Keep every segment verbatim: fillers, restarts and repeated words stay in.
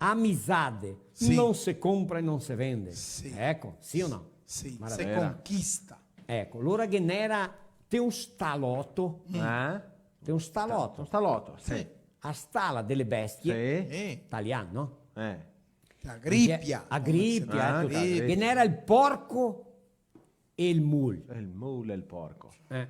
amizade, sì, não se compra e não se vende. Sì. Eco, sì o no? Sì, se conquista. Eco, lora ghe n'era te un staloto. Eh? Te un staloto. Un staloto, sì. Sì. A stala dele bestie, sì, italian, no? Eh. A gripia. A gripia, ah, eco. Gripia. Ghe n'era el porco e el mul. El mul e el porco. Eh.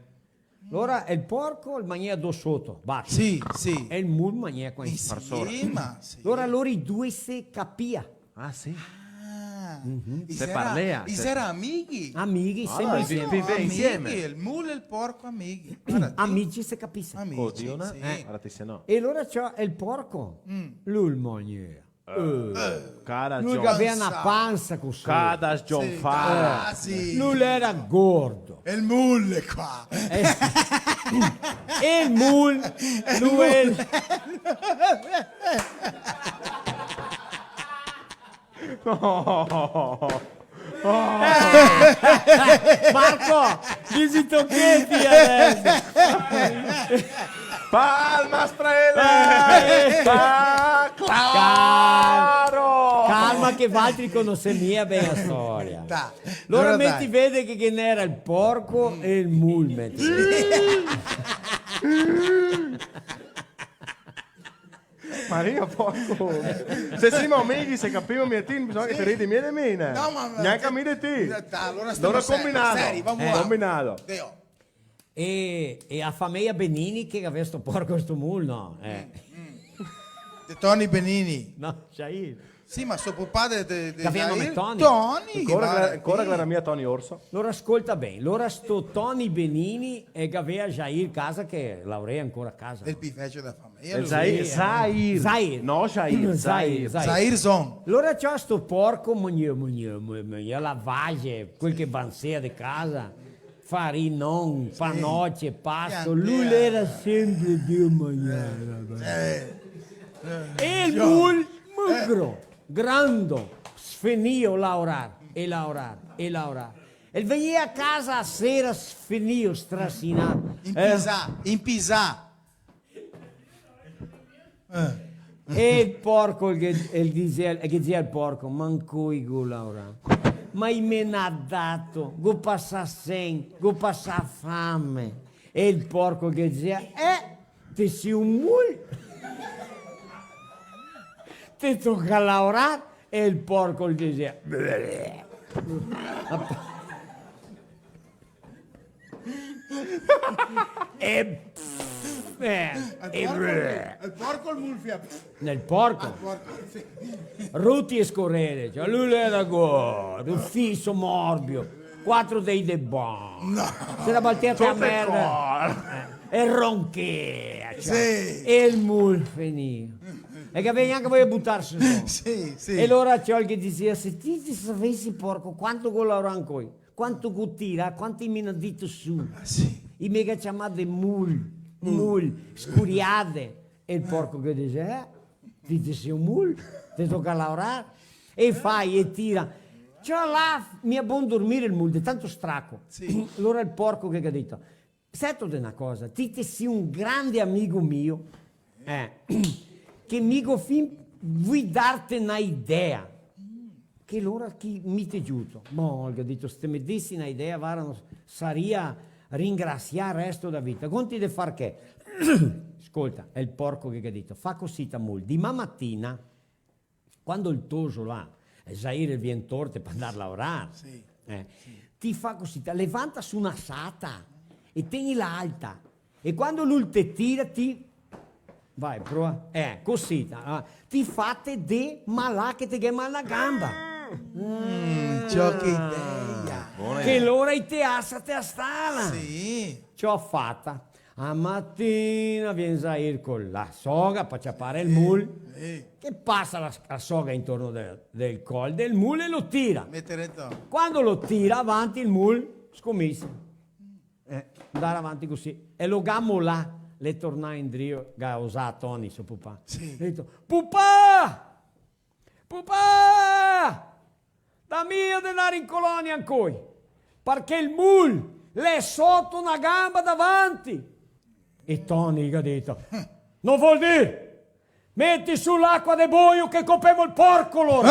Lora el porco el magnea do soto, basta. Sì, sì. E el mul magnea qua in sima. Sì, ma sì. Lora lori due se capia. Ah, sì? Ah. Mhm. Se parlea, i se era amighi. Amighi, ah, sempre insieme. Vive insieme. Amighi, el mul e el porco amighi. Varda ti. Amici se capise. Amici, oddio, sì. Eh. Varda ti se no. E lora ciò el porco, mm, lu el magnea. Eh, cara, lu el gavea na pansa cusì. Cara sgionfà. Sì. Lu l'era gordo. E el mul qua. Eh, e el mul, lu el... No. Oh. Marco, disi tocheti adeso. Palmas pra ele! Eh. Ah, claro! Calma che valtri conosé mia ben la storia. Dai. Lora meti vede che ghe n'era el porco e el mul, meti. Maria, porco. Se simo amighi, se capimo mi e ti, bisogna che te ridi mia de mi, né? No, ma, ma gnanca mi de ti. Dai, alora stemo seri, combinà. Seri, vamo là. Combinà. Deo. E, e a fameia Benini che gavea sto porco e sto mul, no? Eh. Mm, mm. De Toni Benini. No, Jair. Sì, ma so papà de, de, de Jair. Che gavea nome Toni? Toni, ancora, ancora che l'era mia Toni Orso. Lora scolta ben, lora sto Toni Benini e gavea Jair casa che laorea ancora casa. El pi vecio da fameia. El Zair, Zair. Zair. No, Jair, Zair. Zair. Zair Zon. Lora ciò sto porco, mugnè, mugnè, mugnè, mugnè, lavage, quel che bansea de casa, farinon, panoce, pasto, lu l'era sempre de magnar. Eh, eh, e el mul, magro, grando, sfenìo laorar, e laorar, e laorar. El vegnea a casa a sera sfenìo, strasinà. Inpisà, inpisà. Eh. E el porco, el ghe, el disea, el ghe disea al porco: "Ma ancoi go laorà? Ma i me n'à dato, go pasà sen, go pasà fame." E el porco el ghe disea: "Eh, te si un mul. Te toca laorar." E el porco el ghe disea: E, eh, al e porco, al porco el mul fea. Nel porco. Al porco, sì. Ruti e scorere, ciò, lu l'era gordo, fiso, morbio, quatro dei de bon. No. Se la baltea a merda. Tuto el cor. Eh, e ronchea, ciò. Sì. E el mul fenìo. E che gavea gnanca voia de butarse su. Sì, sì. E lora ciò el ghe disea: "Se ti, ti savesi, porco, quanto go laorà ancoi." Quanto go tirà, quanto i me n'à dito su. Ah, sì. I me ga ciamà de mul, mul, scuriade. E el porco che dixe: "Eh, ti te si un mul, te toca laorar." E fai, e tira. Ciò là, mia bon dormir el mul, de tanto straco. Sì. Lora el porco che ga dito: "Seto de na cosa, ti te si un grande amigo mio, eh, che mi go fin vui darte na idea." Che lora chi mi te giuto. Bon, el ga dito, se te me desi na idea, vara, no, saria ringrasià el resto da vita. Gonti de far che? Scolta, xe el porco che ga dito: "Fa cosita, mul, diman matina, quando el toso là, el Zair, el vien torte par ndar laorar, sì, eh, sì, ti fa cosita, levanta su na sata e tegnila alta. E quando lu te tira, ti, vai, prova. Eh, cosita, ah. Ti fate de malà che te ghe mal na gamba." Mm, ciò, che idea. Bona idea. Che lora i te asa te a stala. Sì. Ciò fata. A matina vien Zair co la soga par ciapar el mul. Sì. Che pasa la, la soga intorno del, del col del mul e lo tira. Mete dentro. Quando lo tira avanti, el mul scominsia. Eh, ndar avanti cusì. E lo ga molà, l'è tornà indrio, ga osà Toni, so pupà. Sì. El ga dito: "Pupà! Pupà! Dà mia de ndar in colonia ancoi, parché el mul l'è soto na gamba davanti." E Toni el ga dito: "No vol dir! Meti su l'acua de boio che copemo el porco, lora!